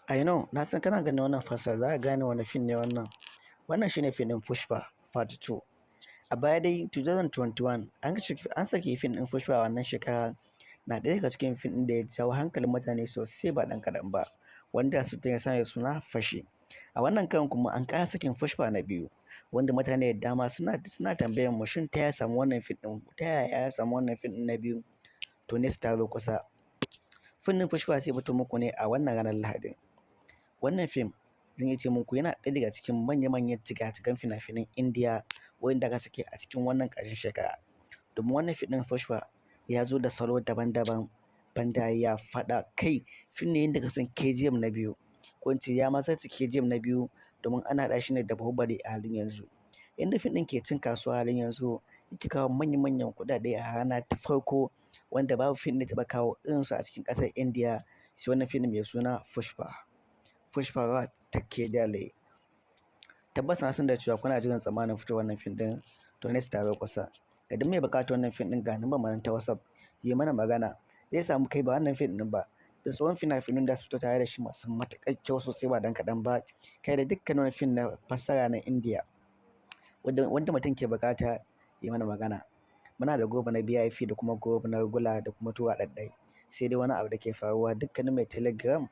I know, na san kana ganin wannan fassara za ka gane wane fim ne wannan. Wannan shine fim ɗin Pushpa Part 2. A baya dai 2021 an saki fim ɗin Pushpa a wannan shekara, na ɗaya daga cikin fim ɗin da ya jawo hankalin mutane sosai ba ɗan kaɗan ba, wanda su ya sanya suna Fashi. A wannan karon kuma an ƙara sakin Pushpa na biyu, wanda mutane da dama suna tambayar mu, shin ta yaya samu wannan fim ɗin, ta yaya ya samu wannan fim ɗin na biyu? To, nesa ta zo kusa. Fim ɗin Pushpa zai fito muku ne a wannan ranar Lahadin. Wannan fim, zan iya ce muku, yana ɗaya daga cikin manya-manyan jiga-jigan fina-finan Indiya wanda aka sake a cikin wannan ƙarshen shekara. Domin wannan fim ɗin Pushpa ya zo da salo daban-daban, ban dariya, faɗa, kai fim ne yadda ka san KGF na biyu, ko in ce ya ma zarce KGF na biyu, domin ana haɗa shi ne da Bahubali a halin yanzu. Yanda fim ɗin ke cin kasuwa a halin yanzu, yake kawo manya-manyan kuɗaɗe a rana ta farko, wanda babu fim da ya taɓa kawo irinsu a cikin ƙasar Indiya sai wannan fim mai suna Pushpa. Pushpa Raj Takedale. Tabbas na san da cewa kuna jiran tsammanin fitowar wannan fim ɗin, to nesa ta zo kusa. Ga duk mai buƙatar wannan fim ɗin, ga number mu nan ta WhatsApp, yi mana magana, zai samu. Kai, ba wannan fim ɗin ba, da sauran fina-finan da su fito tare da shi masu matuƙar kyau sosai ba ɗan kaɗan ba, kai da dukkanin wani fim na fassara na Indiya wanda mutum ke buƙata, yi mana magana. Muna da group na VIP da kuma group na regular da kuma tura ɗaiɗai. Sai dai wani abu da ke faruwa, dukkanin mai Telegram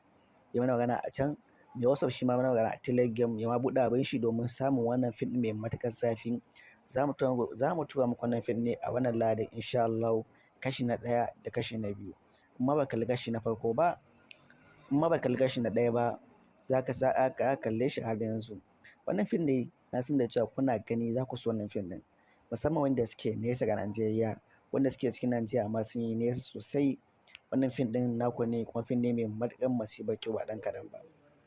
yi mana magana a can, mai WhatsApp shi ma mana magana a Telegram, ya ma buɗe abin shi domin samun wannan fim ɗin mai matuƙar zafi. Za mu tura muku wannan fim ne a wannan Lahadin insha Allahu, kashi na ɗaya da kashi na biyu. In ma ba kalli kashi na farko ba, in ma ba kalli kashi na ɗaya ba, za ka sa ka kalle shi a halin yanzu. Wannan fim dai, na san da cewa kuna gani za ku so wannan fim ɗin, musamman wanda suke nesa ga Najeriya, wanda suke cikin Najeriya amma sun yi nesa sosai. Wannan fim ɗin naku ne, kuma fim ne mai matuƙar masifar kyau ba ɗan kaɗan ba.